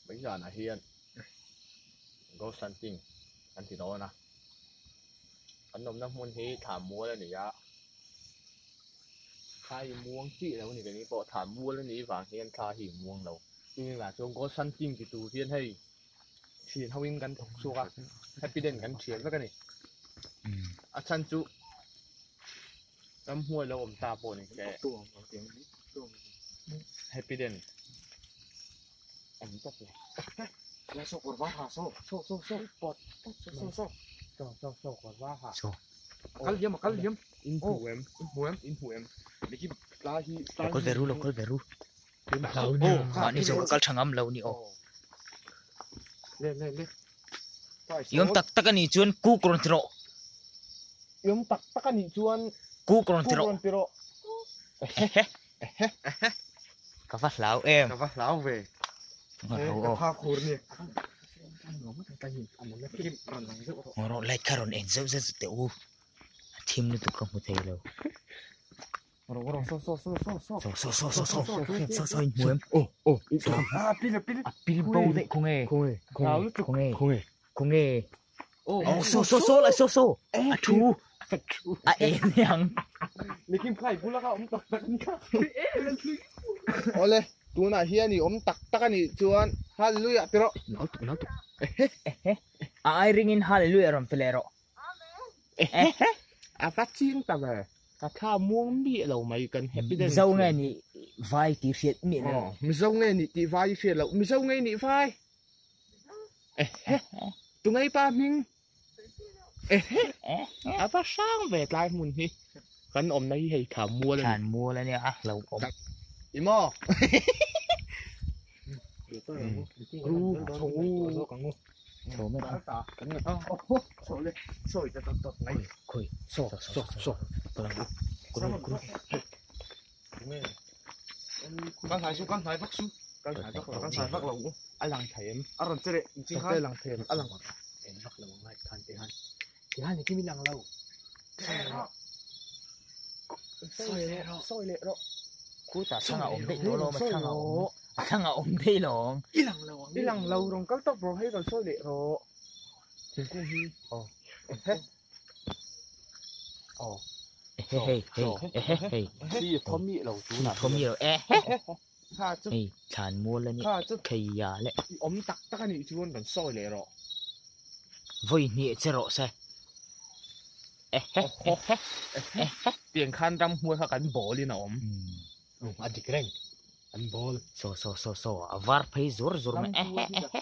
Mai zanah hian ghost hunting an ti dawn a, kan awmna hmun hi thla mual a ni a, thla hi muang chiah lo a ni keini pawh thla mual a nih vang hian thla hi muang lo. Chumi lah chuan ghost hunting ti tur hian hei thian ho in kan thawk chhuak a, happy den kan thian vek a ni. A chhan chu ramhnuai lo awm ta pawh ni se happy den awm tawp lo. In hmu em? In hmu em? Lo kal ve ru lo kal ve ru. Mahni zawng ka kal tha ngam lo ni aw. I awm tak tak a nih chuan kuk rawn ti rawh. I awm tak tak a nih chuan kuk rawn ti rawh. Kuk rawn ti rawh. Ehe. Ehe. Ka va hlau em. Ka va hlau ve. Ka hlau aw. Ka pha khur ni. Rawh light kha rawn eng zeuh zeuh teh u. A thim lutuk ka hmu thei lo. So so so so so. So so so so so so so in hmu em. Oh oh. Ah pil pil. A pil bo daih khawnge. Khawnge. Khawnge. Khawnge. Khawnge. Oh so so so lai so so. A thu. A en niang. Nikim khai bula ka awm tak tak ni kha. Awle tunah hian i awm tak tak anih chuan hallelujah ti rawh. Nau tuk nau tuk. Ehe. A ai ringin hallelujah rawn pe leh rawh. Ehe a va ching ta ve ka thla muang miah lo mai kan happy den Mizo nge nih vai tih hriat miah lo. Mizo nge nih tih vai i hriat loh Mizo nge nih vai ehe tungei pa hming ehe a va hrang ve tlai hmun hi kan awmna hi hei thla mual a ni. Thlan mual a nia a lo awm. I maw? Kutah thlang a awm daih tawh alawm a thlang a awm a thlang a awm daih lawm. I lang lo ang i lang lo rawn kal tawp rawh hei rawn sawi leh rawh thingkung hi aw ehe aw ehe hei hei ehe hei si a thaw miah lo tunah thaw miah lo ehe kha chu hei thlan mual a nia kha chu kheia le i awm tak tak a nih chuan rawn sawi leh rawh vawi hnih che rawh se ehe ehe ehe tiang khan ramhnuai kha kan ball in a awm a dik reng an ball saw saw saw saw a var phei zur zur mai ehe ehe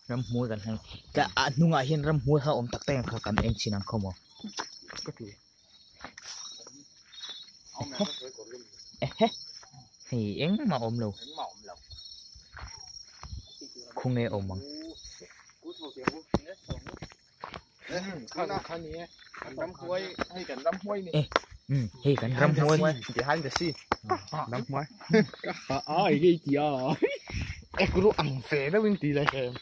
ramhnuai kan hmu ka a hnungah hian ramhnuai kha awm tak tak ang kha kan en chhin ang khaw maw ka ti ehe hei engmah a awm lo khawnge a awm ang. Hei kan ramhuai behind the scene ramhuai ka ai ge ti a e guru ang ve deuh in ti lai em.